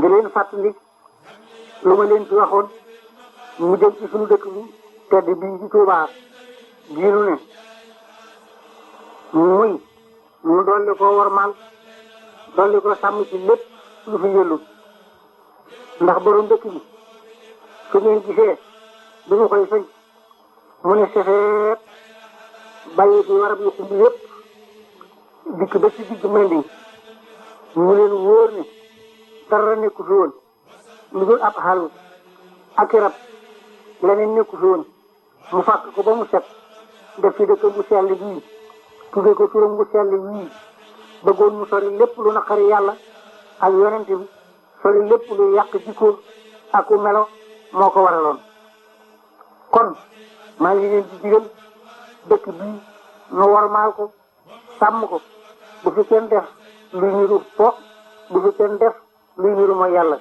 nga leen fàttali lu ma leen ci waxoon mu jëm ci suñu dëkk bi tedd bii ci Tuubaa giinu ne muy mu dolli ko warmaal dolli ko sàmm ci lépp lu fi yëllu ndax borom dëkk bi su ngeen gisee bi mu koy sëñ mu ne sefeet bàyyi bi warab yu xumb yëpp dikk ba ci digg Manding mu leen wóor ne dara nekku fi woon lu dul ab xàll ak rab leneen nekku fi woon mu fàkk ko ba mu set def ci dëkk bu sell bii tudde ko turam bu sell wii bëggoon mu sori lépp lu naqari yàlla ak yonent bi sori lépp lu yàq jikkoom ak ku melo moo ko waraloon kon maa ngi leen di digal dëkk bii nu warmaal ko sàmm ko bu fi kenn def luy niru fo bu fi kenn def luy niru mooy yàlla